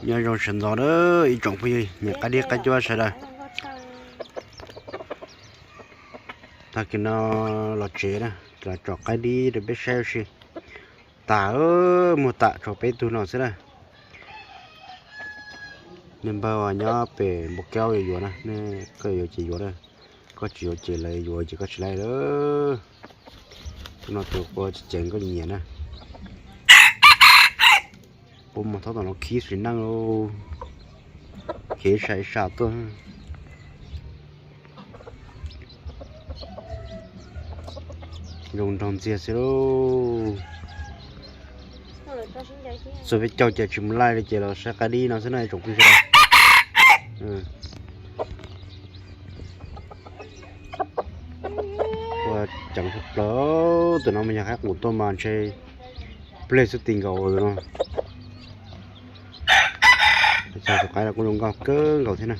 Nyob zoo sawv ntxov na ib tsoom phooj ywg niam qaib dib qaib cuab sawv daws. Tag kis no los tsev na, los tsom qaib dib rau peb saib ua si. Tas, muag tam tso peb tug no xwb na. Nej npawg uas nyob pem npua kaub yuav yuav na, nej koj yuav ces yuav na, koj tsis yuav ces lawv yuav ces koj tsis laij lawm. Tus no tus qua ceev koj nyiam na. Puab mas thaub tom no khib sim neej lauj, kev ib sab ib sab tuaj. Zoo nraug ntxiag xwb lauj. Txog peb caug ces tsis mus laij li ces los saib qaib dib no xwb na tsoom phooj ywg sawv daws. Ua ceev tshaj plaws, tus no mas yog qaib qus tuaj mas ntshe pleg xwb ti nkaus no. Txog tus qaib no kuj zoo nkauj kawg nkaus thiab na.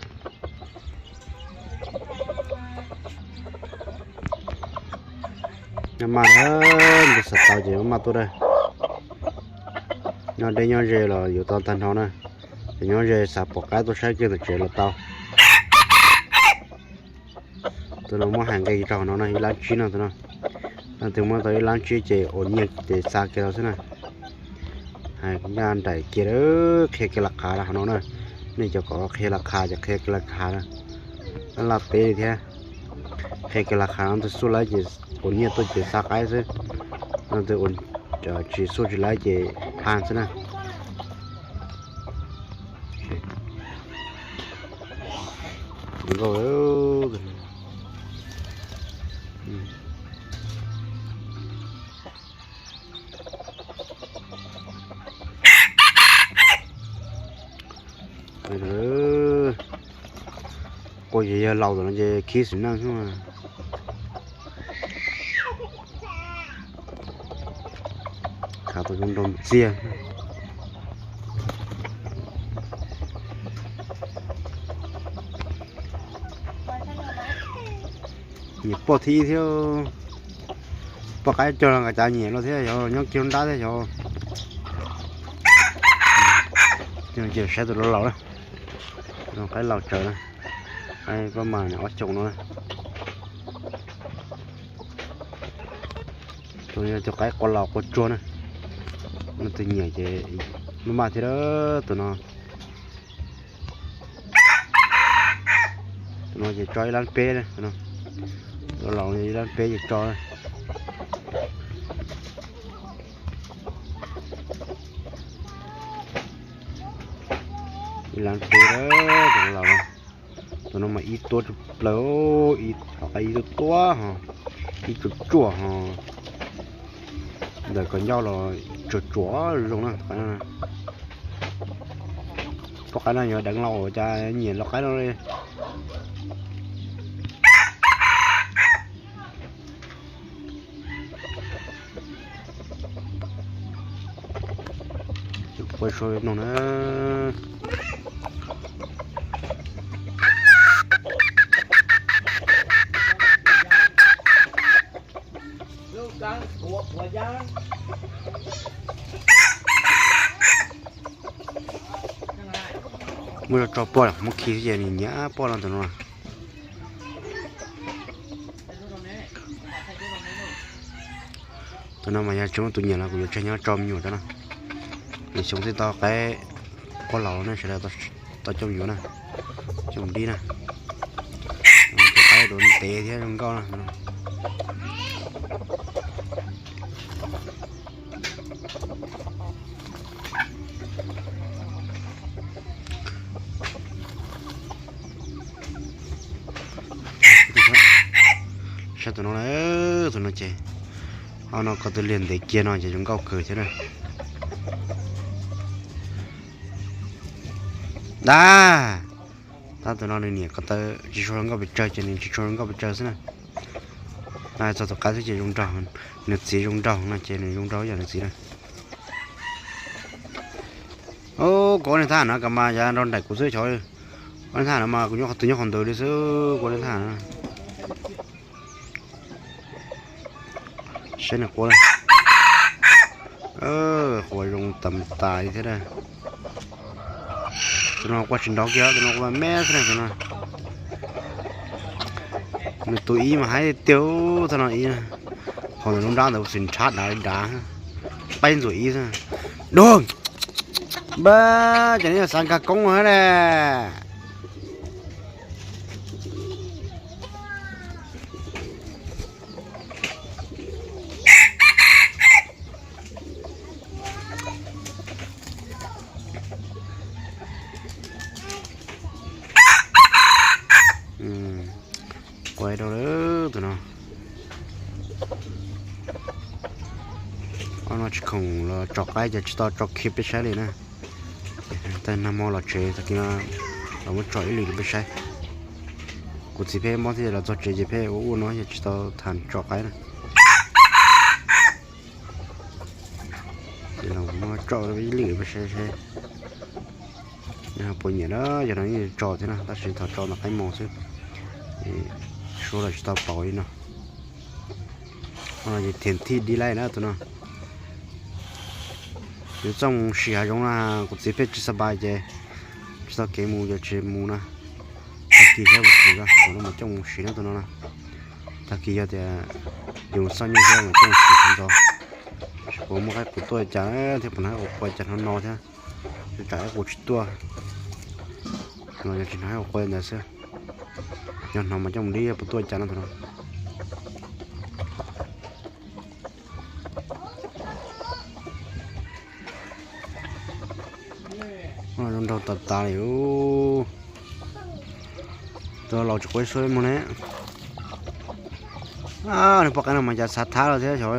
Nyob maj na, ntu xav tau ces maj maj tuaj da. Nyob deb nyob ze los yuav tau tag nrho na. Ces nyob ze xav pom qaib tuaj saib kiag ntawm tsev los tau. Tus no muab hais nqe rau hauv no na, ib lab tsib no tus no. Leej twg muab tau ib lab tsib ces ua nyiaj ces xa kiag los xwb na. Hais nyaj nraim kiag, qhia kiag las qha hauv no na. Nej cov kom qhia las qha ces qhia kiag las qha na. Laj teb li thiab. Qhia kiag las qha no, tus xub lawv ces ua nyiaj tuaj ces xa qaib xwb. No tus tsis xub tsis lawv ces pha xwb na. Nkauj, qua ces yawg laus tam no ces khib sim neej xwb. Khav tau zoo nraug ntxiag. Nyiam poj thib thiab. Poj qaib cog los nqa cav nyiam los thiab, yog nyob kiag nrab thiab yog. Ces saib tus laus laus na, qaib laus tsawv na, qaib pab mas ob xyoos no na. Tus yog tus qaib qua laus qua tsuag na. No tus nyiam ces maj maj thiab tus no. Tus no ces tso ib lab peb, tus laus ib lab peb ces tso. Ib lab peb, tus laus, tus no mas ib tuab tshaj plaws, ib tuab tuab ho, ib tsuag tsuag ho. Ntawm koj ncauj los tsuag tsuag zoo na. Poj qaib no yog deev los cas nyiam los qaib no li. Ua so mloog na. Muab tso poj, muab khi xwb ces nws nyiam poj no tus no. Tus no mas yog tsis muaj tus nyiam los kuv yuav tseg nyob tso me nyuam rau no. Nws xyoo twb tau qaib qua laus ne, sawv daws tau coj yuav na, coj dib na. Tus qaib duav ntev thiab zoo nkauj na. Saib tus no, tus no ces, ho no ko tw liag ntev kiag no ces zoo nkauj kawg thiab na. Dab, tab tus no nws niam ko taw tsis tshua zoo nkauj pes tsawg ces nws tsis tshua zoo nkauj pes tsawg xwb na. Txog tus qaib xwb ces zoo nraug, nws txiv zoo nraug no ces nws zoo nraug yam nws txiv na. Kuv ua neej thab no kas mas yav nrog nraim kuv xwb xyov. Ua neej thab no mas kuv nyob qhov twg nyob qhov ntawd li xwb, kuv ua neej thab no. Saib nws quaj, quaj zoo tas tas li thiab. Tus no quaj tsis nrov kiag, tus no quaj me xwb na tus no. Nws tus ib mas haib tiag, tus no ib. Hauv ntawm lub nrab ntawd xwb nrhab dav li dav, qaib ntxuam ib xwb. Dua, npab, cov no yog xav nkag koob na. Quaj rau lawm tus no. Ob no tsis khoom los tso qaib ces tsis tau tso kiag peb saib li na. Ces tag nag hmo los tsev tag kis no los muab tso ib lwm rau peb saib. Kuv txiv peb mob thiab los txog tsev ces peb ua ua no ces tsis tau tham tso qaib na. Ces los muab tso ib lwm rau peb saib seb puas nyiam na. Yog no yeej tso thiab na tab sis thaum tso ntawm qaib mos xwb, suab los tsis tau pauv li no. Ces thiam thij di laij na tus no. Yuav txoj mus sim hav zoov na, kuv txiv pheej tsis xab npais ces tsis tau kev mus ces tsis mus na. Tag kis thiab mus tus no mas coj mus sim na tus no na. Tag kis yog tias yus xoj nyuj thiab mas coj mus sim ntxov. Tsis paub muaj qaib qus tuaj cas thiab, puas hnov qaib qus quaj cas no no thiab. Tsam qaib qus tsis tuaj. Los yog tsis hnov qaib qus quaj ntawd xwb. Yog hnov mas coj mus dib puas tuaj cas no tus no. Zoo nraug tas tas li. Tus laus tsis quav suab muag ne. Nws poj qaib no mas cas xav thab los thiab xyov.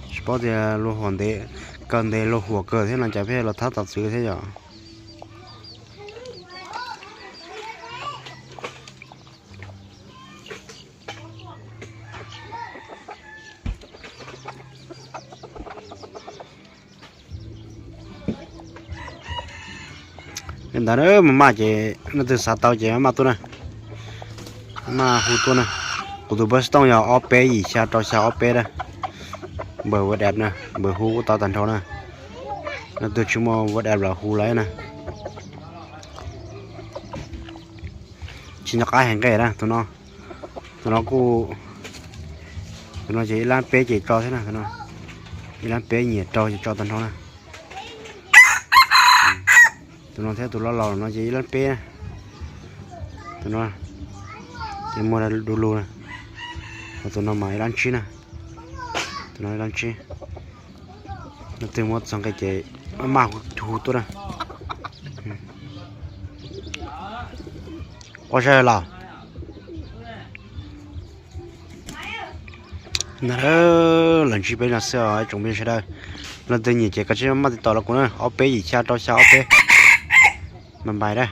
Tsis paub tias luag huam ntev, kawg ntev luag huam kawg thiab no cas pheej los thab tau txwv thiab yom. Li ntawd mas maj ces leej twg xav tau ces maj tuaj na, maj hu tuaj na. Kuv tus npawb xov tooj yog ob peb yim xya rau xya ob peb na. Npawb WhatsApp na, npawb hu kuj tau tag nrho na. Leej twg tsis muaj WhatsApp los hu lawm na. Tsis nco qab hais nqe na tus no. Tus no kuj, tus no ces ib lab peb ces tso thiab na tus no. Ib lab peb nyiam rau ces tso tag nrho na. Tus no thiab tus loj laus no ces ib lab peb na. Tus no ces muag du lug na. Ho tus no mas ib lab tsib na. Tus no ib lab tsib. Leej twg muab txog nqe ces maj hu tuaj na. Quaj zaj los. Ntawd los ntsib peb no xwb os tsoom phooj ywg sawv daws. Leej twg nyiam ces koj sim maj tiv tom los kuv na, ob peb yim xya rau xya ob peb. Mas npais na.